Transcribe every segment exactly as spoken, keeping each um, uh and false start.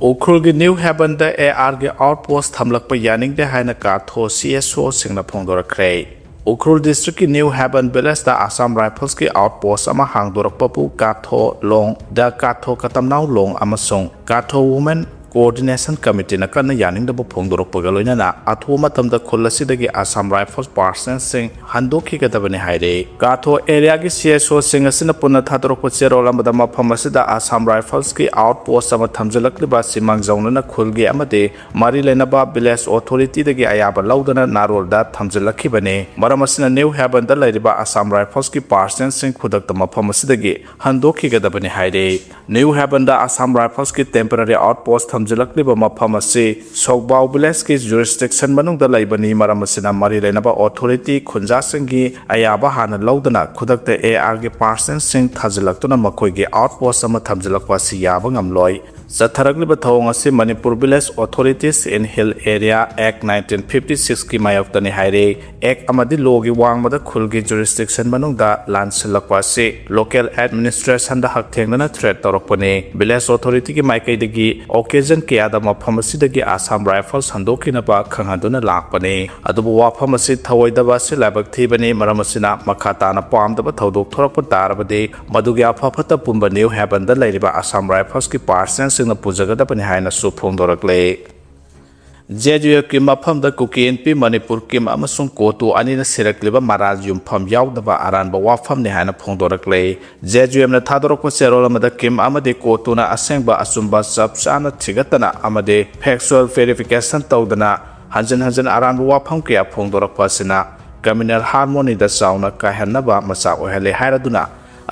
ꯎꯈ꯭ꯔꯨꯜꯒꯤ ꯅ꯭ꯌꯨ ꯍꯦꯕꯟꯗ ꯑꯦ ꯑꯥꯔꯒꯤ ꯑꯥꯎꯠ ꯄꯣꯁ ꯊꯝꯂꯛꯄ ꯌꯥꯅꯤꯡꯗꯦ ꯍꯥꯏꯅ ꯀꯥꯊꯣ ꯁꯤ ꯑꯦꯁ ꯑꯣꯁꯤꯡꯅ ꯐꯣꯡꯗꯣꯔꯛꯈ꯭ꯔꯦ꯫ ꯎꯈ꯭ꯔꯨꯜ ꯗꯤꯁꯇ꯭ꯔꯤꯛꯀꯤ ꯅ꯭ꯌꯨ ꯍꯦꯕꯟ ꯚꯤꯂꯦꯖꯇ ꯑꯁꯥꯝ ꯔꯥꯏꯐꯜꯁꯀꯤ ꯑꯥꯎꯠ ꯄꯣꯁ ꯑꯃ ꯍꯥꯡꯗꯣꯔꯛꯄꯕꯨ ꯀꯥꯊꯣ ꯂꯣꯡ, ꯗ ꯀꯥꯊꯣ ꯀꯇꯝꯅꯥꯎ ꯂꯣꯡ ꯑꯃꯁꯨꯡ ꯀꯥꯊꯣ ꯋꯨꯃꯦꯟ ꯀꯣꯑꯣꯔꯗꯤꯅꯦꯁꯟ ꯀꯃꯤꯇꯤꯅ ꯀꯟꯅ ꯌꯥꯅꯤꯡꯗꯕ ꯐꯣꯡꯗꯣꯔꯛꯄꯒ ꯂꯣꯏꯅꯅ ꯑꯊꯨꯕ ꯃꯇꯝꯗ ꯈꯨꯜ ꯑꯁꯤꯗꯒꯤ ꯑꯁꯥꯝ ꯔꯥꯏꯐꯜꯁ ꯄꯥꯔꯁꯅꯦꯜꯁꯤꯡ ꯍꯟꯗꯣꯛꯈꯤꯒꯗꯕꯅꯤ ꯍꯥꯏꯔꯦ꯫ ꯀꯥꯊꯣ ꯑꯦꯔꯤꯌꯥꯒꯤ ꯁꯤ ꯑꯦꯁ ꯑꯣꯁꯤꯡ ꯑꯁꯤꯅ ꯄꯨꯟꯅ ꯊꯥꯗꯣꯔꯛꯄ ꯆꯦꯔꯣꯜ ꯑꯃꯗ ꯃꯐꯝ ꯑꯁꯤꯗ ꯑꯁꯥꯝ ꯔꯥꯏꯐꯜꯁꯀꯤ ꯑꯥꯎꯠ ꯄꯣꯁ ꯑꯃ ꯊꯝꯖꯤꯜꯂꯛꯂꯤꯕ ꯑꯁꯤ ꯃꯥꯡꯖꯧꯅꯅ ꯈꯨꯜꯒꯤ ꯑꯃꯗꯤ ꯃꯔꯤ ꯂꯩꯅꯕ ꯚꯤꯂꯦꯖ ꯑꯣꯊꯣꯔꯤꯇꯤꯗꯒꯤ ꯑꯌꯥꯕ ꯂꯧꯗꯅ ꯅꯥꯔꯣꯜꯗ ꯊꯝꯖꯤꯜꯂꯛꯈꯤꯕꯅꯤ꯫ ꯃꯔꯝ ꯑꯁꯤꯅ ꯅ꯭ꯌꯨ ꯍꯦꯕꯟꯗ ꯂꯩꯔꯤꯕ ꯑꯁꯥꯝ ꯔꯥꯏꯐꯜꯁꯀꯤ ꯄꯥꯔꯁꯅꯦꯜꯁꯤꯡ ꯈꯨꯗꯛꯇ ꯃꯐꯝ ꯑꯁꯤꯗꯒꯤ ꯍꯟꯗꯣꯛꯈꯤꯒꯗꯕꯅꯤ ꯍꯥꯏꯔꯦ꯫ ꯅ꯭ꯌꯨ ꯍꯦꯕꯟꯗ ꯑꯁꯥꯝ ꯔꯥꯏꯐꯜꯁꯀꯤ ꯇꯦꯝꯄꯔꯔꯤ ꯑꯥꯎꯠ ꯄꯣꯁ ꯊꯝꯖꯤꯜꯂꯛꯂꯤꯕ ꯃꯐꯝ ꯑꯁꯤ ꯁꯣꯛꯕꯥꯎ ꯚꯤꯂꯦꯖꯀꯤ ꯖꯨꯔꯤꯁꯗꯤꯛꯁꯟ ꯃꯅꯨꯡꯗ ꯂꯩꯕꯅꯤ꯫ ꯃꯔꯝ ꯑꯁꯤꯅ ꯃꯔꯤ ꯂꯩꯅꯕ ꯑꯣꯊꯣꯔꯤꯇꯤ ꯈꯨꯟꯖꯥꯁꯤꯡꯒꯤ ꯑꯌꯥꯕ ꯍꯥꯟꯅ ꯂꯧꯗꯨꯅ ꯈꯨꯗꯛꯇ ꯑꯦ ꯑꯥꯔꯒꯤ ꯄꯥꯔꯁꯅꯦꯜꯁꯤꯡ ꯊꯥꯖꯤꯜꯂꯛꯇꯨꯅ ꯃꯈꯣꯏꯒꯤ ꯑꯥꯎꯠ ꯄꯣꯁ ꯑꯃ ꯊꯝꯖꯤꯜꯂꯛꯄ ꯑꯁꯤ ꯌꯥꯕ ꯉꯝꯂꯣꯏ꯫ ꯆꯠꯊꯔꯛꯂꯤꯕ ꯊꯧꯑꯣꯡ ꯑꯁꯤ ꯃꯅꯤꯄꯨꯔ ꯚꯤꯂꯦꯖ ꯑꯣꯊꯣꯔꯤꯇꯤꯁ ꯏꯟ ꯍꯤꯜ ꯑꯦꯔꯤꯌꯥ ꯑꯦꯛ ꯅꯥꯏꯟꯇꯤꯟ ꯐꯤꯐꯇꯤ ꯁꯤꯛꯁꯀꯤ ꯃꯥꯌꯣꯛꯇꯅꯤ ꯍꯥꯏꯔꯦ꯫ ꯑꯦꯛ ꯑꯃꯗꯤ ꯂꯣꯒꯤ ꯋꯥꯡꯃꯗ ꯈꯨꯜꯒꯤ ꯖꯨꯔꯤꯁꯗꯤꯛꯁꯟ ꯃꯅꯨꯡꯗ ꯂꯥꯟꯁꯤꯜꯂꯛꯄ ꯑꯁꯤ ꯂꯣꯀꯦꯜ ꯑꯦꯗꯃꯤꯅꯤꯁꯇ꯭ꯔꯦꯁꯟꯗ ꯍꯛꯊꯦꯡꯅꯅ ꯊ꯭ꯔꯦꯠ ꯇꯧꯔꯛꯄꯅꯤ꯫ ꯚꯤꯂꯦꯖ ꯑꯣꯊꯣꯔꯤꯇꯤꯒꯤ ꯃꯥꯏꯀꯩꯗꯒꯤ ꯑꯣꯀꯦꯖꯟ ꯀꯌꯥꯗ ꯃꯐꯝ ꯑꯁꯤꯗꯒꯤ ꯑꯁꯥꯝ ꯔꯥꯏꯐꯜꯁ ꯍꯟꯗꯣꯛꯈꯤꯅꯕ ꯈꯪꯍꯟꯗꯨꯅ ꯂꯥꯛꯄꯅꯤ꯫ ꯑꯗꯨꯕꯨ ꯋꯥꯐꯝ ꯑꯁꯤ ꯊꯧꯑꯣꯏꯗꯕ ꯑꯁꯤ ꯂꯥꯏꯕꯛ ꯊꯤꯕꯅꯤ꯫ ꯃꯔꯝ ꯑꯁꯤꯅ ꯃꯈꯥ ꯇꯥꯅ ꯄꯥꯝꯗꯕ ꯊꯧꯗꯣꯛ ꯊꯣꯔꯛꯄ ꯇꯥꯔꯕꯗꯤ ꯃꯗꯨꯒꯤ ꯑꯐ ꯐꯠꯇ ꯄꯨꯝꯕ ꯅ꯭ꯌꯨ ꯍꯦꯕꯟꯗ ꯂꯩꯔꯤꯕ ꯑꯁꯥꯝ ꯔꯥꯏꯐꯜꯁꯀꯤ ꯄꯥꯔꯁꯅꯦꯜꯁꯤꯡꯅ ꯄꯨꯖꯒꯗꯕꯅꯤ ꯍꯥꯏꯅꯁꯨ ꯐꯣꯡꯗꯣꯔꯛꯂꯦ꯫ ꯖꯦ ꯌꯨ ꯑꯦꯐꯀꯤ ꯃꯐꯝꯗ ꯀꯨꯀꯤ ꯏꯟꯄꯤ ꯃꯅꯤꯄꯨꯔ ꯀꯤꯝ ꯑꯃꯁꯨꯡ ꯀꯣꯇꯨ ꯑꯅꯤꯅ ꯁꯤꯔꯛꯂꯤꯕ ꯃꯔꯥꯜ ꯌꯨꯝꯐꯝ ꯌꯥꯎꯗꯕ ꯑꯔꯥꯟꯕ ꯋꯥꯐꯝꯅꯤ ꯍꯥꯏꯅ ꯐꯣꯡꯗꯣꯔꯛꯂꯦ꯫ ꯖꯦ ꯌꯨ ꯑꯦꯐꯅ ꯊꯥꯗꯣꯔꯛꯄ ꯆꯦꯔꯣꯜ ꯑꯃꯗ ꯀꯤꯝ ꯑꯃꯗꯤ ꯀꯣꯇꯨꯅ ꯑꯁꯦꯡꯕ ꯑꯆꯨꯝꯕ ꯆꯞ ꯆꯥꯅ ꯊꯤꯒꯠꯇꯅ ꯑꯃꯗꯤ ꯐꯦꯛꯆꯨꯑꯦꯜ ꯚꯦꯔꯤꯐꯤꯀꯦꯁꯟ ꯇꯧꯗꯅ ꯍꯟꯖꯤꯟ ꯍꯟꯖꯤꯟ ꯑꯔꯥꯟꯕ ꯋꯥꯐꯝ ꯀꯌꯥ ꯐꯣꯡꯗꯣꯔꯛꯄ ꯑꯁꯤꯅ ꯀꯝꯃ꯭ꯌꯨꯅꯦꯜ ꯍꯥꯔꯃꯣꯅꯤꯗ ꯆꯥꯎꯅ ꯀꯥꯏꯍꯟꯅꯕ ꯃꯆꯥꯛ ꯑꯣꯏꯍꯜꯂꯦ ꯍꯥꯏꯔꯗꯨꯅ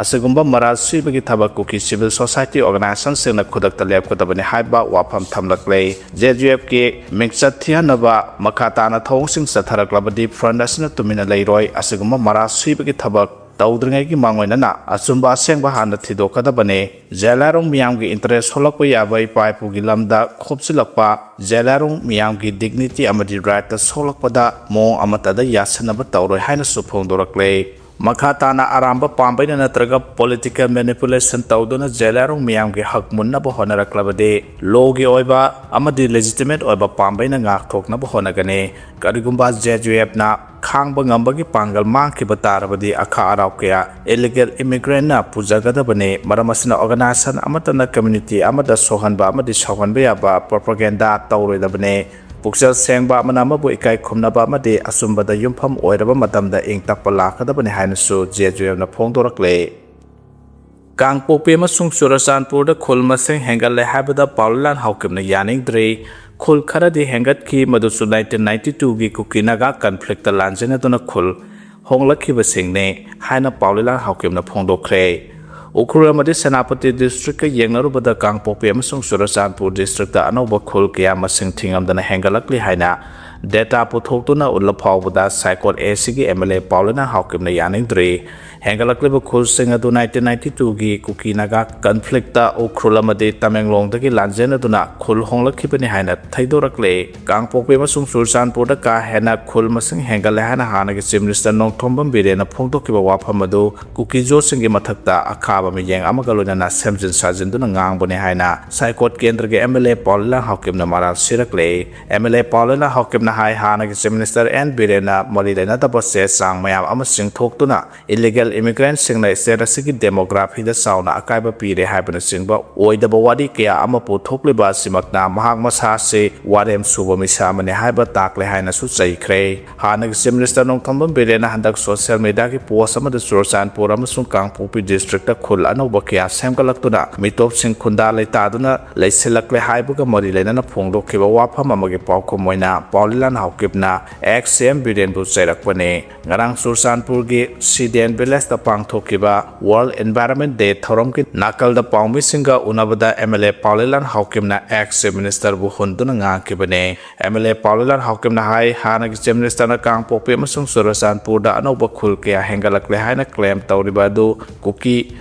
ꯑꯁꯤꯒꯨꯝꯕ ꯃꯔꯥꯜ ꯁꯤꯕꯒꯤ ꯊꯕꯛ ꯀꯨꯀꯤ ꯁꯤꯚꯤꯜ ꯁꯣꯁꯥꯏꯇꯤ ꯑꯣꯔꯒꯅꯥꯏꯖꯦꯁꯟꯁꯤꯡꯅ ꯈꯨꯗꯛꯇ ꯂꯦꯞꯀꯗꯕꯅꯤ ꯍꯥꯏꯕ ꯋꯥꯐꯝ ꯊꯝꯂꯛꯂꯦ꯫ ꯖꯦ ꯌꯨ ꯑꯦꯐꯀꯤ ꯃꯤꯡꯆꯠ ꯊꯤꯍꯟꯅꯕ ꯃꯈꯥ ꯇꯥꯅ ꯊꯧꯑꯣꯡꯁꯤꯡ ꯆꯠꯊꯔꯛꯂꯕꯗꯤ ꯐ꯭ꯔꯟꯠ ꯑꯁꯤꯅ ꯇꯨꯃꯤꯟꯅ ꯂꯩꯔꯣꯏ꯫ ꯑꯁꯤꯒꯨꯝꯕ ꯃꯔꯥꯜ ꯁꯤꯕꯒꯤ ꯊꯕꯛ ꯇꯧꯗ꯭ꯔꯤꯉꯩꯒꯤ ꯃꯥꯡꯑꯣꯏꯅꯅ ꯑꯆꯨꯝꯕ ꯑꯁꯦꯡꯕ ꯍꯥꯟꯅ ꯊꯤꯗꯣꯛꯀꯗꯕꯅꯤ꯫ ꯖꯦꯂꯥꯔꯣꯡ ꯃꯤꯌꯥꯝꯒꯤ ꯏꯟꯇꯔꯦꯁ ꯁꯣꯛꯂꯛꯄ ꯌꯥꯕ ꯏꯄꯥ ꯏꯄꯨꯒꯤ ꯂꯝꯗ ꯈꯣꯞꯆꯤꯜꯂꯛꯄ, ꯖꯦꯂꯥꯔꯣꯡ ꯃꯤꯌꯥꯝꯒꯤ ꯗꯤꯒꯅꯤꯇꯤ ꯑꯃꯗꯤ ꯔꯥꯏꯠꯇ ꯁꯣꯛꯂꯛꯄꯗ ꯃꯑꯣꯡ ꯑꯃꯠꯇꯗ ꯌꯥꯁꯤꯟꯅꯕ ꯇꯧꯔꯣꯏ ꯍꯥꯏꯅꯁꯨ ꯐꯣꯡꯗꯣꯔꯛꯂꯦ꯫ ꯃꯈꯥ ꯇꯥꯅ ꯑꯔꯥꯝꯕ ꯄꯥꯝꯕꯩꯅ ꯅꯠꯇ꯭ꯔꯒ political manipulation ꯇꯧꯗꯨꯅ ꯖꯦꯂꯤꯌꯥꯡꯔꯣꯡ ꯃꯤꯌꯥꯝꯒꯤ ꯍꯛ ꯃꯨꯟꯅꯕ ꯍꯣꯠꯅꯔꯛꯂꯕꯗꯤ, ꯂꯣꯒꯤ ꯑꯣꯏꯕ ꯑꯃꯗꯤ legitimate ꯑꯣꯏꯕ ꯄꯥꯝꯕꯩꯅ ꯉꯥꯛꯊꯣꯛꯅꯕ ꯍꯣꯠꯅꯒꯅꯤ꯫ ꯀꯔꯤꯒꯨꯝꯕ ꯖꯦ ꯖꯦ ꯑꯦꯐꯅ ꯈꯥꯡꯕ ꯉꯝꯕꯒꯤ ꯄꯥꯡꯒꯜ ꯃꯥꯡꯈꯤꯕ ꯇꯥꯔꯕꯗꯤ, ꯑꯈꯥ ꯑꯔꯥꯎ ꯀꯌꯥ illegal immigrantꯅ ꯄꯨꯖꯒꯗꯕꯅꯤ꯫ ꯃꯔꯝ ꯑꯁꯤꯅ, organization ꯑꯃꯠꯇꯅ community ꯑꯃꯗ ꯁꯣꯛꯍꯟꯕ ꯑꯃꯗꯤ ꯁꯥꯎꯍꯟꯕ ꯌꯥꯕ propaganda ꯇꯧꯔꯣꯏꯗꯕꯅꯤ꯫ ꯄꯨꯛꯆꯦꯜ ꯁꯦꯡꯕ ꯑꯃꯅ ꯑꯃꯕꯨ ꯏꯀꯥꯏ ꯈꯨꯝꯅꯕ ꯑꯃꯗꯤ ꯑꯆꯨꯝꯕꯗ ꯌꯨꯝꯐꯝ ꯑꯣꯏꯔꯕ ꯃꯇꯝꯗ ꯏꯪ ꯇꯞꯄ ꯂꯥꯛꯀꯗꯕꯅꯤ ꯍꯥꯏꯅꯁꯨ ꯖꯦ ꯖꯦ ꯑꯦꯐꯅ ꯐꯣꯡꯗꯣꯔꯛꯂꯦ꯫ ꯀꯥꯡꯄꯣꯛꯄꯤ ꯑꯃꯁꯨꯡ ꯆꯨꯔꯆꯥꯟꯄꯨꯔꯗ ꯈꯨꯜ ꯃꯁꯤꯡ ꯍꯦꯟꯒꯠꯂꯦ ꯍꯥꯏꯕꯗ ꯄꯥꯎꯂꯤꯂꯥꯟ ꯍꯥꯎꯀꯤꯞꯅ ꯌꯥꯅꯤꯡꯗ꯭ꯔꯤ꯫ ꯈꯨꯜ ꯈꯔꯗꯤ ꯍꯦꯟꯒꯠꯈꯤ, ꯃꯗꯨꯁꯨ nineteen ninety twoꯒꯤ ꯀꯨꯀꯤ ꯅꯥꯒꯥ conflictꯇ ꯂꯥꯟꯖꯦꯟꯅꯗꯨꯅ ꯈꯨꯜ ꯍꯣꯡꯂꯛꯈꯤꯕꯁꯤꯡꯅꯤ ꯍꯥꯏꯅ ꯄꯥꯎꯂꯤꯂꯥꯟ ꯍꯥꯎꯀꯤꯞꯅ ꯐꯣꯡꯗꯣꯛꯈ꯭ꯔꯦ꯫ ꯎꯈ꯭ꯔꯨꯜ ꯑꯃꯗꯤ ꯁꯦꯅꯥꯄꯇꯤ districtꯀ ꯌꯦꯡꯅꯔꯨꯕꯗ ꯀꯥꯡꯄꯣꯛꯄꯤ ꯑꯃꯁꯨꯡ ꯆꯨꯔꯆꯥꯟꯄꯨꯔ districtꯇ ꯑꯅꯧꯕ ꯈꯨꯜ ꯀꯌꯥ ꯃꯁꯤꯡ ꯊꯤꯉꯝꯗꯅ ꯍꯦꯟꯒꯠꯂꯛꯂꯤ ꯍꯥꯏꯅ data ꯄꯨꯊꯣꯛꯇꯨꯅ ꯎꯠꯂ ꯐꯥꯎꯕꯗ ꯁꯥꯏꯀꯣꯠ ꯑꯦꯁꯤꯒꯤ ꯑꯦꯝ ꯑꯦꯜ ꯑꯦ ꯄꯥꯎꯂꯤꯂꯥꯟ ꯍꯥꯎꯀꯤꯞꯅ ꯌꯥꯅꯤꯡꯗ꯭ꯔꯤ꯫ ꯍꯦꯟꯒꯠꯂꯛꯂꯤꯕ ꯈꯨꯜꯁꯤꯡ ꯑꯗꯨ nineteen ninety twoꯒꯤ ꯀꯨꯀꯤ ꯅꯥꯒꯥ conflictꯇ ꯎꯈ꯭ꯔꯨꯜ ꯑꯃꯗꯤ ꯇꯃꯦꯡꯂꯣꯡꯗꯒꯤ ꯂꯥꯟꯖꯦꯟꯅꯗꯨꯅ ꯈꯨꯜ ꯍꯣꯡꯂꯛꯈꯤꯕꯅꯤ ꯍꯥꯏꯅ ꯊꯩꯗꯣꯔꯛꯂꯦ꯫ ꯀꯥꯡꯄꯣꯛꯄꯤ ꯑꯃꯁꯨꯡ ꯆꯨꯔꯆꯥꯟꯄꯨꯔꯗ ꯀꯥ ꯍꯦꯟꯅ ꯈꯨꯜ ꯃꯁꯤꯡ ꯍꯦꯟꯒꯠꯂꯦ ꯍꯥꯏꯅ ꯍꯥꯟꯅꯒꯤ Chief Minister ꯅꯣꯡꯊꯣꯝꯕꯝ ꯕꯤꯔꯦꯟꯅ ꯐꯣꯡꯗꯣꯛꯈꯤꯕ ꯋꯥꯐꯝ ꯑꯗꯨ ꯀꯨꯀꯤ-ꯖꯣꯁꯤꯡꯒꯤ ꯃꯊꯛꯇ ꯑꯈꯥꯕ ꯃꯤꯠꯌꯦꯡ ꯑꯃꯒ ꯂꯣꯏꯅꯅ ꯁꯦꯝꯖꯤꯟ ꯁꯥꯖꯤꯟꯗꯨꯅ ꯉꯥꯡꯕꯅꯤ ꯍꯥꯏꯅ ꯁꯥꯏꯀꯣꯠ ꯀꯦꯟꯗ꯭ꯔꯒꯤ ꯑꯦꯝ ꯑꯦꯜ ꯑꯦ ꯄꯥꯎꯂꯤꯂꯥꯟ ꯍꯥꯎꯀꯤꯞꯅ ꯃꯔꯥꯜ ꯁꯤꯔꯛꯂꯦ꯫ ꯑꯦꯝ ꯑꯦꯜ ꯑꯦ ꯄꯥꯎꯂꯤꯂꯥꯟ ꯍꯥꯎꯀꯤꯞꯅ ꯍꯥꯏ, ꯍꯥꯟꯅꯒꯤ Chief Minister ꯑꯦꯟ ꯕꯤꯔꯦꯟꯅ ꯃꯔꯤ ꯂꯩꯅꯗꯕ ꯆꯦ ꯆꯥꯡ ꯃꯌꯥꯝ ꯑꯃ ꯆꯤꯡꯊꯣꯛꯇꯨꯅ illegal immigrantꯁꯤꯡꯅ state ꯑꯁꯤꯒꯤ demographyꯗ ꯆꯥꯎꯅ ꯑꯀꯥꯏꯕ ꯄꯤꯔꯦ ꯍꯥꯏꯕꯅꯆꯤꯡꯕ ꯑꯣꯏꯗꯕ ꯋꯥꯔꯤ ꯀꯌꯥ ꯑꯃ ꯄꯨꯊꯣꯛꯂꯤꯕ ꯑꯁꯤꯃꯛꯅ ꯃꯍꯥꯛ ꯃꯁꯥ ꯑꯁꯤ ꯋꯥꯔꯦꯝ ꯁꯨꯕ ꯃꯤꯁꯛ ꯑꯃꯅꯤ ꯍꯥꯏꯕ ꯇꯥꯛꯂꯦ ꯍꯥꯏꯅꯁꯨ ꯆꯩꯈ꯭ꯔꯦ꯫ ꯍꯥꯟꯅꯒꯤ Chief Minister ꯅꯣꯡꯊꯣꯝꯕꯝ ꯕꯤꯔꯦꯟꯅ ꯍꯟꯗꯛ social mediaꯒꯤ post ꯑꯃꯗ ꯆꯨꯔꯆꯥꯟꯄꯨꯔ ꯑꯃꯁꯨꯡ ꯀꯥꯡꯄꯣꯛꯄꯤ districtꯇ ꯈꯨꯜ ꯑꯅꯧꯕ ꯀꯌꯥ ꯁꯦꯝꯒꯠꯂꯛꯇꯨꯅ ꯃꯤꯇꯣꯞꯁꯤꯡ ꯈꯨꯟꯗꯥ ꯂꯩꯇꯥꯗꯨꯅ ꯂꯩꯁꯤꯜꯂꯛꯂꯦ ꯍꯥꯏꯕꯒ ꯃꯔꯤ ꯂꯩꯅꯅ ꯐꯣꯡꯗꯣꯛꯈꯤꯕ ꯋꯥꯐꯝ ꯑꯃꯒꯤ ꯄꯥꯎꯈꯨꯝ ꯑꯣꯏꯅ ꯄꯥꯎꯂꯤꯂꯥꯟ ꯍꯥꯎꯀꯤꯞꯅ ex C M ꯕꯤꯔꯦꯟꯕꯨ ꯆꯩꯔꯛꯄꯅꯤ꯫ ꯉꯔꯥꯡ ꯆꯨꯔꯆꯥꯟꯄꯨꯔꯒꯤ ꯁꯤꯗꯦꯟ village ꯗ ꯄꯥꯡꯊꯣꯛꯈꯤꯕ World Environment Day ꯊꯧꯔꯝꯒꯤ ꯅꯥꯀꯜꯗ ꯄꯥꯎꯃꯤꯁꯤꯡꯒ ꯎꯅꯕꯗ ꯑꯦꯝ ꯑꯦꯜ ꯑꯦ ꯄꯥꯎꯂꯦꯂꯥꯟ ꯍꯥꯎꯀꯤꯝꯅ ꯑꯦꯛꯁ ꯆꯤꯐ ꯃꯤꯅꯤꯁꯇꯔꯕꯨ ꯍꯨꯟꯗꯨꯅ ꯉꯥꯡꯈꯤꯕꯅꯤ꯫ ꯑꯦꯝ ꯑꯦꯜ ꯑꯦ ꯄꯥꯎꯂꯦꯂꯥꯟ ꯍꯥꯎꯀꯤꯝꯅ ꯍꯥꯏ, ꯍꯥꯟꯅꯒꯤ ꯆꯤꯐ ꯃꯤꯅꯤꯁꯇꯔꯅ ꯀꯥꯡꯄꯣꯛꯄꯤ ꯑꯃꯁꯨꯡ ꯆꯨꯔꯆꯥꯟꯄꯨꯔꯗ ꯑꯅꯧꯕ ꯈꯨꯜ ꯀꯌꯥ ꯍꯦꯟꯒꯠꯂꯛꯂꯦ ꯍꯥꯏꯅ ꯀ꯭ꯂꯦꯝ ꯇꯧꯔꯤꯕ ꯑꯗꯨ ꯀꯨꯀꯤ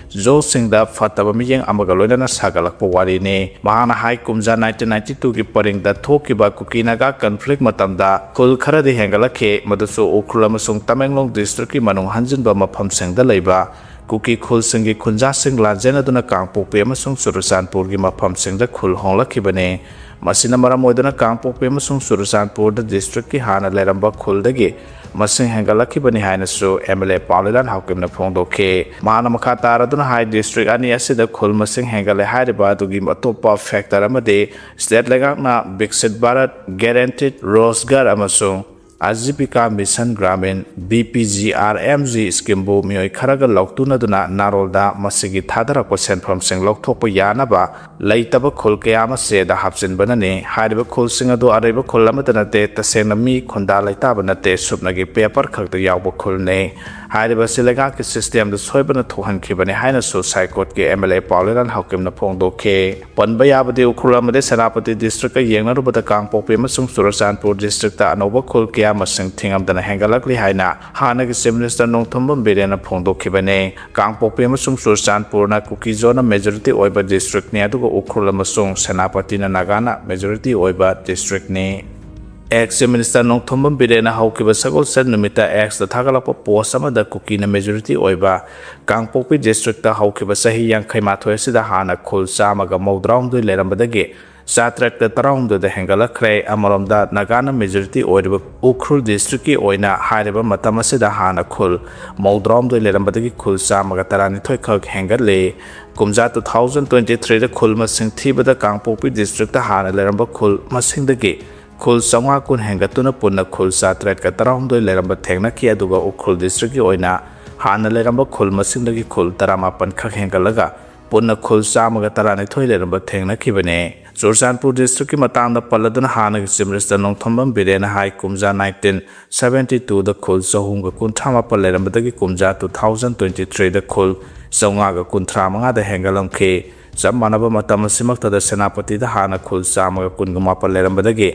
ꯖꯣꯁꯤꯡꯗ ꯐꯠꯇꯕ ꯃꯤꯠꯌꯦꯡ ꯑꯃꯒ ꯂꯣꯏꯅꯅ ꯁꯥꯒꯠꯂꯛꯄ ꯋꯥꯔꯤꯅꯤ꯫ ꯃꯍꯥꯛꯅ ꯍꯥꯏ, ꯀꯨꯝꯖꯥ ꯅꯥꯏꯟꯇꯤꯟ ꯅꯥꯏꯟꯇꯤ ꯇꯨꯒꯤ ꯄꯔꯤꯡꯗ ꯊꯣꯛꯈꯤꯕ ꯀꯨꯀꯤ ꯅꯥꯒꯥ ꯀꯟꯐ꯭ꯂꯤꯛ ꯃꯇꯝꯗ ꯈꯨꯜ ꯈꯔꯗꯤ ꯍꯦꯟꯒꯠꯂꯛꯈꯤ, ꯃꯗꯨꯁꯨ ꯎꯈ꯭ꯔꯨꯜ ꯑꯃꯁꯨꯡ ꯇꯃꯦꯡꯂꯣꯡ ꯗꯤꯁꯇ꯭ꯔꯤꯛꯀꯤ ꯃꯅꯨꯡ ꯍꯟꯖꯤꯟꯕ ꯃꯐꯝꯁꯤꯡꯗ ꯂꯩꯕ ꯀꯨꯀꯤ ꯈꯨꯜꯁꯤꯡꯒꯤ ꯈꯨꯟꯖꯥꯁꯤꯡ ꯂꯥꯟꯖꯦꯟꯅꯗꯨꯅ ꯀꯥꯡꯄꯣꯛꯄꯤ ꯑꯃꯁꯨꯡ ꯆꯨꯔꯆꯥꯟꯄꯨꯔꯒꯤ ꯃꯐꯝꯁꯤꯡꯗ ꯈꯨꯜ ꯍꯣꯡꯂꯛꯈꯤꯕꯅꯤ꯫ ꯃꯁꯤꯅ ꯃꯔꯝ ꯑꯣꯏꯗꯨꯅ ꯀꯥꯡꯄꯣꯛꯄꯤ ꯑꯃꯁꯨꯡ ꯆꯨꯔꯆꯥꯟꯄꯨꯔꯗ ꯗꯤꯁꯇ꯭ꯔꯤꯛꯀꯤ ꯍꯥꯟꯅ ꯂꯩꯔꯝꯕ ꯈꯨꯜꯗꯒꯤ ꯃꯁꯤꯡ ꯍꯦꯟꯒꯠꯂꯛꯈꯤꯕꯅꯤ ꯍꯥꯏꯅꯁꯨ ꯑꯦꯝ ꯑꯦꯜ ꯑꯦ ꯄꯥꯎꯂꯦꯂꯥꯟ ꯍꯥꯎꯀꯤꯝꯅ ꯐꯣꯡꯗꯣꯛꯈꯤ꯫ ꯃꯍꯥꯛꯅ ꯃꯈꯥ ꯇꯥꯔꯗꯨꯅ ꯍꯥꯏ, ꯗꯤꯁꯇ꯭ꯔꯤꯛ ꯑꯅꯤ ꯑꯁꯤꯗ ꯈꯨꯜ ꯃꯁꯤꯡ ꯍꯦꯟꯒꯠꯂꯦ ꯍꯥꯏꯔꯤꯕ ꯑꯗꯨꯒꯤ ꯑꯇꯣꯞꯄ ꯐꯦꯛꯇꯔ ꯑꯃꯗꯤ ꯁ꯭ꯇꯦꯠ ꯂꯩꯉꯥꯛꯅ ꯕꯤꯛꯁꯤꯠ ꯚꯥꯔꯠ, ꯒꯦꯔꯦꯟꯇꯤꯗ ꯔꯣꯖꯒꯥꯔ ꯑꯃꯁꯨꯡ Ajeevika mission Gramin, B P G R M G ꯁ꯭ꯀꯤꯝꯕꯨ ꯃꯤꯑꯣꯏ ꯈꯔꯒ ꯂꯧꯇꯨꯅꯗꯨꯅ ꯅꯥꯔꯣꯜꯗ ꯃꯁꯤꯒꯤ ꯊꯥꯗꯔꯛꯄ ꯁꯦꯟꯐꯝꯁꯤꯡ ꯂꯧꯊꯣꯛꯄ ꯌꯥꯅꯕ ꯂꯩꯇꯕ ꯈꯨꯜ ꯀꯌꯥ ꯑꯃ ꯆꯦꯗ ꯍꯥꯞꯆꯤꯟꯕꯅꯅꯤ꯫ ꯍꯥꯏꯔꯤꯕ ꯈꯨꯜꯁꯤꯡ ꯑꯗꯨ ꯑꯔꯩꯕ ꯈꯨꯜ ꯑꯃꯠꯇ ꯅꯠꯇꯦ, ꯇꯁꯦꯡꯅ ꯃꯤ ꯈꯨꯟꯗꯥ ꯂꯩꯇꯥꯕ ꯅꯠꯇꯦ, ꯁꯨꯞꯅꯒꯤ ꯄꯦꯄꯔ ꯈꯛꯇ ꯌꯥꯎꯕ ꯈꯨꯜꯅꯤ꯫ ꯍꯥꯏꯔꯤꯕ ꯑꯁꯤ ꯂꯩꯉꯥꯛꯀꯤ ꯁꯤꯁꯇꯦꯝꯗ ꯁꯣꯏꯕꯅ ꯊꯣꯛꯍꯟꯈꯤꯕꯅꯤ ꯍꯥꯏꯅꯁꯨ ꯁꯥꯏꯀꯣꯠꯀꯤ ꯑꯦꯝ ꯑꯦꯜ ꯑꯦ ꯄꯥꯎꯂꯦꯂꯥꯟ ꯍꯥꯎꯀꯤꯝꯅ ꯐꯣꯡꯗꯣꯛꯈꯤ꯫ ꯄꯟꯕ ꯌꯥꯕꯗꯤ ꯎꯈ꯭ꯔꯨꯜ ꯑꯃꯗꯤ ꯁꯦꯅꯥꯄꯇꯤ ꯗꯤꯁꯇ꯭ꯔꯤꯛꯀ ꯌꯦꯡꯅꯔꯨꯕꯗ ꯀꯥꯡꯄꯣꯛꯄꯤ ꯑꯃꯁꯨꯡ ꯆꯨꯔꯆꯥꯟꯄꯨꯔ ꯗꯤꯁꯇ꯭ꯔꯤꯛꯇ ꯑꯅꯧꯕ ꯈꯨꯜ ꯀꯌꯥ ꯃꯁꯤꯡ ꯊꯤꯉꯝꯗꯅ ꯍꯦꯟꯒꯠꯂꯛꯂꯤ ꯍꯥꯏꯅ ꯍꯥꯟꯅꯒꯤ ꯆꯤꯐ ꯃꯤꯅꯤꯁꯇꯔ ꯅꯣꯡꯊꯣꯝꯕꯝ ꯕꯤꯔꯦꯟꯅ ꯐꯣꯡꯗꯣꯛꯈꯤꯕꯅꯤ꯫ ꯀꯥꯡꯄꯣꯛꯄꯤ ꯑꯃꯁꯨꯡ ꯆꯨꯔꯆꯥꯟꯄꯨꯔꯅ ꯀꯨꯀꯤ ꯖꯣꯅ ꯃꯦꯖꯣꯔꯤꯇꯤ ꯑꯣꯏꯕ ꯗꯤꯁꯇ꯭ꯔꯤꯛꯅꯤ, ꯑꯗꯨꯒ ꯎꯈ꯭ꯔꯨꯜ ꯑꯃꯁꯨꯡ ꯁꯦꯅꯥꯄꯇꯤꯅ ꯅꯥꯒꯥꯅ ꯃꯦꯖꯣꯔꯤꯇꯤ ꯑꯣꯏꯕ ꯗꯤꯁꯇ꯭ꯔꯤꯛꯅꯤ꯫ ꯑꯦꯛꯁ ꯆꯤꯐ ꯃꯤꯅꯤꯁꯇꯔ ꯅꯣꯡꯊꯣꯝꯕꯝ ꯕꯤꯔꯦꯟꯅ ꯍꯧꯈꯤꯕ ꯁꯒꯣꯜꯁꯦꯟ ꯅꯨꯃꯤꯠꯇ ꯑꯦꯛꯁꯇ ꯊꯥꯒꯠꯂꯛꯄ ꯄꯣꯁ ꯑꯃꯗ ꯀꯨꯀꯤꯅ ꯃꯦꯖꯣꯔꯤꯇꯤ ꯑꯣꯏꯕ ꯀꯥꯡꯄꯣꯛꯄꯤ ꯗꯤꯁꯇ꯭ꯔꯤꯛꯇ ꯍꯧꯈꯤꯕ ꯆꯍꯤ ꯌꯥꯡꯈꯩ ꯃꯥꯊꯣꯏ ꯑꯁꯤꯗ ꯍꯥꯟꯅ ꯈꯨꯜ ꯆꯥꯝꯃꯒ ꯃꯧꯗ꯭ꯔꯥꯍꯨꯝꯗꯣꯏ ꯂꯩꯔꯝꯕꯗꯒꯤ ꯆꯥꯇ꯭ꯔꯦꯠꯀ ꯇꯔꯥꯍꯨꯝꯗꯣꯏꯗ ꯍꯦꯟꯒꯠꯂꯛꯈ꯭ꯔꯦ꯫ ꯑꯃꯔꯣꯝꯗ ꯅꯥꯒꯥꯅ ꯃꯦꯖꯣꯔꯤꯇꯤ ꯑꯣꯏꯔꯤꯕ ꯎꯈ꯭ꯔꯨꯜ ꯗꯤꯁꯇ꯭ꯔꯤꯛꯀꯤ ꯑꯣꯏꯅ ꯍꯥꯏꯔꯤꯕ ꯃꯇꯝ ꯑꯁꯤꯗ ꯍꯥꯟꯅ ꯈꯨꯜ ꯃꯧꯗ꯭ꯔꯥꯍꯨꯝꯗꯣꯏ ꯂꯩꯔꯝꯕꯗꯒꯤ ꯈꯨꯜ ꯆꯥꯝꯃꯒ ꯇꯔꯥꯅꯤꯊꯣꯏ ꯈꯛ ꯍꯦꯟꯒꯠꯂꯦ꯫ ꯀꯨꯝꯖꯥ ꯇꯨ ꯊꯥꯎꯖꯟ ꯇ꯭ꯋꯦꯟꯇꯤ ꯊ꯭ꯔꯤꯗ ꯈꯨꯜ ꯃꯁꯤꯡ ꯊꯤꯕꯗ ꯀꯥꯡꯄꯣꯛꯄꯤ ꯗꯤꯁꯇ꯭ꯔꯤꯛꯇ ꯍꯥꯟꯅ ꯂꯩꯔꯝꯕ ꯈꯨꯜ ꯃꯁꯤꯡꯗꯒꯤ ꯈꯨꯜ ꯆꯥꯝꯃꯉꯥ ꯀꯨꯟ ꯍꯦꯟꯒꯠꯇꯨꯅ ꯄꯨꯟꯅ ꯈꯨꯜ ꯆꯥꯇ꯭ꯔꯦꯠꯀ ꯇꯔꯥꯍꯨꯝꯗꯣꯏ ꯂꯩꯔꯝꯕ ꯊꯦꯡꯅꯈꯤ, ꯑꯗꯨꯒ ꯎꯈ꯭ꯔꯨꯜ ꯗꯤꯁꯇ꯭ꯔꯤꯛꯀꯤ ꯑꯣꯏꯅ ꯍꯥꯟꯅ ꯂꯩꯔꯝꯕ ꯈꯨꯜ ꯃꯁꯤꯡꯗꯒꯤ ꯈꯨꯜ ꯇꯔꯥꯃꯥꯄꯟ ꯈꯛ ꯍꯦꯟꯒꯠꯂꯒ ꯄꯨꯟꯅ ꯈꯨꯜ ꯆꯥꯝꯃꯒ ꯇꯔꯥꯅꯤꯊꯣꯏ ꯂꯩꯔꯝꯕ ꯊꯦꯡꯅꯈꯤꯕꯅꯤ꯫ ꯆꯨꯔꯆꯥꯟꯄꯨꯔ ꯗꯤꯁꯇ꯭ꯔꯤꯛꯀꯤ ꯃꯇꯥꯡꯗ ꯄꯜꯂꯗꯨꯅ ꯍꯥꯟꯅꯒꯤ ꯆꯤꯐ ꯃꯤꯅꯤꯁꯇꯔ ꯅꯣꯡꯊꯣꯝꯕꯝ ꯕꯤꯔꯦꯟꯅ ꯍꯥꯏ, ꯀꯨꯝꯖꯥ ꯅꯥꯏꯟꯇꯤꯟ ꯁꯕꯦꯟꯇꯤ ꯇꯨꯗ ꯈꯨꯜ ꯆꯍꯨꯝꯒ ꯀꯨꯟꯊ꯭ꯔꯥ ꯃꯥꯄꯜ ꯂꯩꯔꯝꯕꯗꯒꯤ ꯀꯨꯝꯖꯥ ꯇꯨ ꯊꯥꯎꯖꯟ ꯇ꯭ꯋꯦꯟꯇꯤ ꯊ꯭ꯔꯤꯗ ꯈꯨꯜ ꯆꯥꯝꯃꯉꯥꯒ ꯀꯨꯟꯊ꯭ꯔꯥ ꯃꯉꯥꯗ ꯍꯦꯟꯒꯠꯂꯝꯈꯤ꯫ ꯆꯞ ꯃꯥꯟꯅꯕ ꯃꯇꯝ ꯑꯁꯤꯃꯛꯇꯗ ꯁꯦꯅꯥꯄꯇꯤꯗ ꯍꯥꯟꯅ ꯈꯨꯜ ꯆꯥꯝꯃꯒ ꯀꯨꯟꯒ ꯃꯥꯄꯜ ꯂꯩꯔꯝꯕꯗꯒꯤ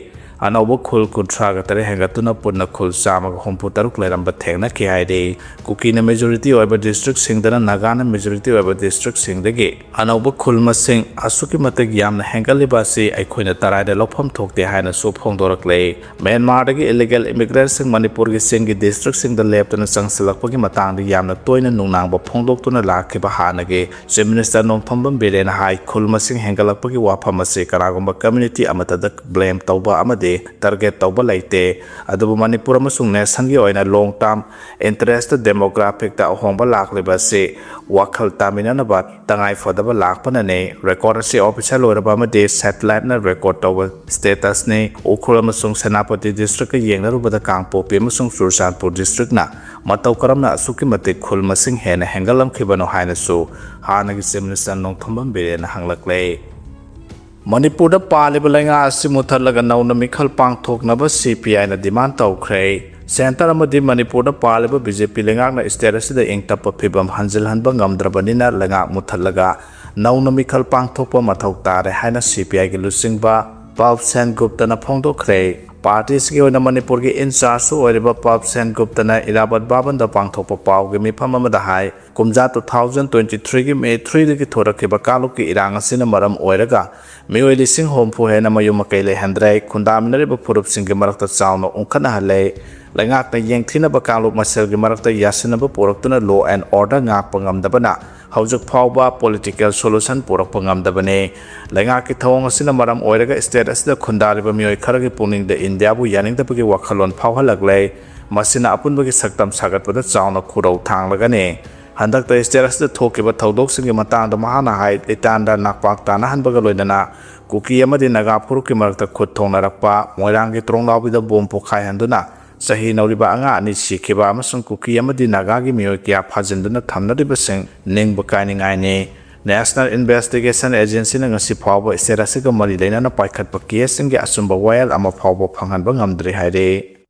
ꯑꯅꯧꯕ ꯈꯨꯜ ꯀꯨꯟꯊ꯭ꯔꯥꯒ ꯇꯔꯦꯠ ꯍꯦꯟꯒꯠꯇꯨꯅ ꯄꯨꯟꯅ ꯈꯨꯜ ꯆꯥꯝꯃꯒ ꯍꯨꯝꯐꯨ ꯇꯔꯨꯛ ꯂꯩꯔꯝꯕ ꯊꯦꯡꯅꯈꯤ ꯍꯥꯏꯔꯤ꯫ ꯀꯨꯀꯤꯅ ꯃꯦꯖꯣꯔꯤꯇꯤ ꯑꯣꯏꯕ ꯗꯤꯁꯇ꯭ꯔꯤꯛꯁꯤꯡꯗꯅ ꯅꯥꯒꯥꯅ ꯃꯦꯖꯣꯔꯤꯇꯤ ꯑꯣꯏꯕ ꯗꯤꯁꯇ꯭ꯔꯤꯛꯁꯤꯡꯗꯒꯤ ꯑꯅꯧꯕ ꯈꯨꯜ ꯃꯁꯤꯡ ꯑꯁꯨꯛꯀꯤ ꯃꯇꯤꯛ ꯌꯥꯝꯅ ꯍꯦꯟꯒꯠꯂꯤꯕ ꯑꯁꯤ ꯑꯩꯈꯣꯏꯅ ꯇꯔꯥꯏꯗ ꯂꯧꯐꯝ ꯊꯣꯛꯇꯦ ꯍꯥꯏꯅꯁꯨ ꯐꯣꯡꯗꯣꯔꯛꯂꯦ꯫ ꯃ꯭ꯌꯥꯟꯃꯥꯔꯗꯒꯤ ꯏꯂꯤꯒꯦꯜ ꯏꯃꯤꯒ꯭ꯔꯦꯟꯁꯤꯡ ꯃꯅꯤꯄꯨꯔꯒꯤ ꯆꯤꯡꯒꯤ ꯗꯤꯁꯇ꯭ꯔꯤꯛꯁꯤꯡꯗ ꯂꯦꯞꯇꯅ ꯆꯪꯁꯤꯜꯂꯛꯄꯒꯤ ꯃꯇꯥꯡꯗ ꯌꯥꯝꯅ ꯇꯣꯏꯅ ꯅꯨꯡꯅꯥꯡꯕ ꯐꯣꯡꯗꯣꯛꯇꯨꯅ ꯂꯥꯛꯈꯤꯕ ꯍꯥꯟꯅꯒꯤ ꯆꯤꯐ ꯃꯤꯅꯤꯁꯇꯔ ꯅꯣꯡꯊꯣꯝꯕꯝ ꯕꯤꯔꯦꯟꯅ ꯍꯥꯏ, ꯈꯨꯜ ꯃꯁꯤꯡ ꯍꯦꯟꯒꯠꯂꯛꯄꯒꯤ ꯋꯥꯐꯝ ꯑꯁꯤ ꯀꯅꯥꯒꯨꯝꯕ ꯀꯝꯃ꯭ꯌꯨꯅꯤꯇꯤ ꯑꯃꯠꯇꯗ ꯕ꯭ꯂꯦꯝ ꯇꯧꯕ ꯑꯃꯗꯤ ꯇꯥꯔꯒꯦꯠ ꯇꯧꯕ ꯂꯩꯇꯦ꯫ ꯑꯗꯨꯕꯨ ꯃꯅꯤꯄꯨꯔ ꯑꯃꯁꯨꯡ ꯅꯦꯁꯟꯒꯤ ꯑꯣꯏꯅ ꯂꯣꯡ ꯇꯥꯔꯝ ꯏꯟꯇꯔꯦꯁꯇ ꯗꯦꯃꯣꯒ꯭ꯔꯥꯐꯤꯛꯇ ꯑꯍꯣꯡꯕ ꯂꯥꯛꯂꯤꯕ ꯑꯁꯤ ꯋꯥꯈꯜ ꯇꯥꯃꯤꯟꯅꯅꯕ ꯇꯉꯥꯏ ꯐꯗꯕ ꯂꯥꯛꯄꯅꯅꯤ꯫ ꯔꯦꯀꯣꯔꯗ ꯑꯁꯤ ꯑꯣꯐꯤꯁꯤꯌꯦꯜ ꯑꯣꯏꯔꯕ ꯑꯃꯗꯤ ꯁꯦꯇꯦꯂꯥꯏꯠꯅ ꯔꯦꯀꯣꯔꯗ ꯇꯧꯕ ꯁ꯭ꯇꯦꯇꯁꯅꯤ꯫ ꯎꯈ꯭ꯔꯨꯜ ꯑꯃꯁꯨꯡ ꯁꯦꯅꯥꯄꯇꯤ ꯗꯤꯁꯇ꯭ꯔꯤꯛꯀ ꯌꯦꯡꯅꯔꯨꯕꯗ ꯀꯥꯡꯄꯣꯛꯄꯤ ꯑꯃꯁꯨꯡ ꯆꯨꯔꯆꯥꯟꯄꯨꯔ ꯗꯤꯁꯇ꯭ꯔꯤꯛꯅ ꯃꯇꯧ ꯀꯔꯝꯅ ꯑꯁꯨꯛꯀꯤ ꯃꯇꯤꯛ ꯈꯨꯜ ꯃꯁꯤꯡ ꯍꯦꯟꯅ ꯍꯦꯟꯒꯠꯂꯝꯈꯤꯕꯅꯣ ꯍꯥꯏꯅꯁꯨ ꯍꯥꯟꯅꯒꯤ ꯆꯤꯐ ꯃꯤꯅꯤꯁꯇꯔ ꯅꯣꯡꯊꯣꯝꯕꯝ ꯕꯤꯔꯦꯟꯅ ꯍꯪꯂꯛꯂꯦ꯫ ꯃꯅꯤꯄꯨꯔꯗ ꯄꯥꯜꯂꯤꯕ ꯂꯩꯉꯥꯛ ꯑꯁꯤ ꯃꯨꯠꯊꯠꯂꯒ ꯅꯧꯅ ꯃꯤꯈꯜ ꯄꯥꯡꯊꯣꯛꯅꯕ ꯁꯤ ꯄꯤ ꯑꯥꯏꯅ ꯗꯤꯃꯥꯟ ꯇꯧꯈ꯭ꯔꯦ꯫ ꯁꯦꯟꯇꯔ ꯑꯃꯗꯤ ꯃꯅꯤꯄꯨꯔꯗ ꯄꯥꯜꯂꯤꯕ ꯕꯤ ꯖꯦ ꯄꯤ ꯂꯩꯉꯥꯛꯅ ꯁ꯭ꯇꯦꯠ ꯑꯁꯤꯗ ꯏꯪ ꯇꯞꯄ ꯐꯤꯕꯝ ꯍꯟꯖꯤꯜꯍꯟꯕ ꯉꯝꯗ꯭ꯔꯕꯅꯤꯅ ꯂꯩꯉꯥꯛ ꯃꯨꯠꯊꯠꯂꯒ ꯅꯧꯅ ꯃꯤꯈꯜ ꯄꯥꯡꯊꯣꯛꯄ ꯃꯊꯧ ꯇꯥꯔꯦ ꯍꯥꯏꯅ ꯁꯤ ꯄꯤ ꯑꯥꯏꯒꯤ ꯂꯨꯆꯤꯡꯕ ꯄꯕ ꯁꯦꯟꯒꯨꯞꯇꯅ ꯐꯣꯡꯗꯣꯛꯈ꯭ꯔꯦ꯫ ꯄꯥꯔꯇꯤ ꯑꯁꯤꯒꯤ ꯑꯣꯏꯅ ꯃꯅꯤꯄꯨꯔꯒꯤ ꯏꯟꯆꯥꯔꯖꯁꯨ ꯑꯣꯏꯔꯤꯕ ꯄꯕ ꯁꯦꯟꯒꯨꯞꯇꯅ ꯏꯔꯥꯕꯠ ꯚꯕꯟꯗ ꯄꯥꯡꯊꯣꯛꯄ ꯄꯥꯎꯒꯤ ꯃꯤꯐꯝ ꯑꯃꯗ ꯍꯥꯏ, ꯀꯨꯝꯖꯥ ꯇꯨ ꯊꯥꯎꯖꯟ ꯇ꯭ꯋꯦꯟꯇꯤ ꯊ꯭ꯔꯤꯒꯤ ꯃꯦ ꯊ꯭ꯔꯤꯗꯒꯤ ꯊꯣꯔꯛꯈꯤꯕ ꯀꯥꯡꯂꯨꯞꯀꯤ ꯏꯔꯥꯡ ꯑꯁꯤꯅ ꯃꯔꯝ ꯑꯣꯏꯔꯒ ꯃꯤꯑꯣꯏ ꯂꯤꯁꯤꯡ ꯍꯨꯝꯐꯨ ꯍꯦꯟꯅ ꯃꯌꯨꯝ ꯃꯀꯩ ꯂꯩꯍꯟꯗ꯭ꯔꯦ, ꯈꯨꯟꯗꯥꯃꯤꯟꯅꯔꯤꯕ ꯐꯨꯔꯨꯞꯁꯤꯡꯒꯤ ꯃꯔꯛꯇ ꯆꯥꯎꯅ ꯎꯪꯈꯠꯅꯍꯜꯂꯦ꯫ ꯂꯩꯉꯥꯛꯅ ꯌꯦꯡꯊꯤꯅꯕ ꯀꯥꯡꯂꯨꯞ ꯃꯁꯦꯜꯒꯤ ꯃꯔꯛꯇ ꯌꯥꯁꯤꯟꯅꯕ ꯄꯨꯔꯛꯇꯨꯅ law and order ꯉꯥꯛꯄ ꯉꯝꯗꯕꯅ ꯍꯧꯖꯤꯛ ꯐꯥꯎꯕ political solution ꯄꯨꯔꯛꯄ ꯉꯝꯗꯕꯅꯤ꯫ ꯂꯩꯉꯥꯛꯀꯤ ꯊꯧꯑꯣꯡ ꯑꯁꯤꯅ ꯃꯔꯝ ꯑꯣꯏꯔꯒ ꯁ꯭ꯇꯦꯠ ꯑꯁꯤꯗ ꯈꯨꯟꯗꯥꯔꯤꯕ ꯃꯤꯑꯣꯏ ꯈꯔꯒꯤ ꯄꯨꯛꯅꯤꯡꯗ ꯏꯟꯗꯤꯌꯥꯕꯨ ꯌꯥꯅꯤꯡꯗꯕꯒꯤ ꯋꯥꯈꯜꯂꯣꯟ ꯐꯥꯎꯍꯜꯂꯛꯂꯦ꯫ ꯃꯁꯤꯅ ꯑꯄꯨꯟꯕꯒꯤ ꯁꯛꯇꯝ ꯁꯥꯒꯠꯄꯗ ꯆꯥꯎꯅ ꯈꯨꯔꯧ ꯊꯥꯡꯂꯒꯅꯤ꯫ ꯍꯟꯗꯛꯇ ꯁ꯭ꯇꯦꯠ ꯑꯁꯤꯗ ꯊꯣꯛꯈꯤꯕ ꯊꯧꯗꯣꯛꯁꯤꯡꯒꯤ ꯃꯇꯥꯡꯗ ꯃꯍꯥꯛꯅ ꯍꯥꯏ, ꯂꯤꯇꯥꯟꯗ ꯅꯥꯛꯄꯥꯛ ꯇꯥꯅꯍꯟꯕꯒ ꯂꯣꯏꯅꯅ ꯀꯨꯀꯤ ꯑꯃꯗꯤ ꯅꯥꯒꯥ ꯐꯨꯔꯨꯞꯀꯤ ꯃꯔꯛꯇ ꯈꯨꯠ ꯊꯣꯡꯅꯔꯛꯄ, ꯃꯣꯏꯔꯥꯡꯒꯤ ꯇ꯭ꯔꯣꯡꯂꯥꯎꯕꯤꯗ ꯕꯣꯝ ꯄꯣꯈꯥꯏꯍꯟꯗꯨꯅ ꯆꯍꯤ ꯅꯧꯔꯤꯕ ꯑꯉꯥꯡ ꯑꯅꯤ ꯁꯤꯈꯤꯕ ꯑꯃꯁꯨꯡ ꯀꯨꯀꯤ ꯑꯃꯗꯤ ꯅꯥꯒꯥꯒꯤ ꯃꯤꯑꯣꯏ ꯀꯌꯥ ꯐꯥꯖꯤꯟꯗꯨꯅ ꯊꯝꯅꯔꯤꯕꯁꯤꯡ ꯅꯤꯡꯕ ꯀꯥꯏꯅꯤꯡꯉꯥꯏꯅꯤ꯫ National Investigation Agencyꯅ ꯉꯁꯤ ꯐꯥꯎꯕ state ꯑꯁꯤꯒ ꯃꯔꯤ ꯂꯩꯅꯅ ꯄꯥꯏꯈꯠꯄ caseꯁꯤꯡꯒꯤ ꯑꯆꯨꯝꯕ ꯋꯥꯌꯦꯜ ꯑꯃ ꯐꯥꯎꯕ ꯐꯪꯍꯟꯕ ꯉꯝꯗ꯭ꯔꯤ ꯍꯥꯏꯔꯦ꯫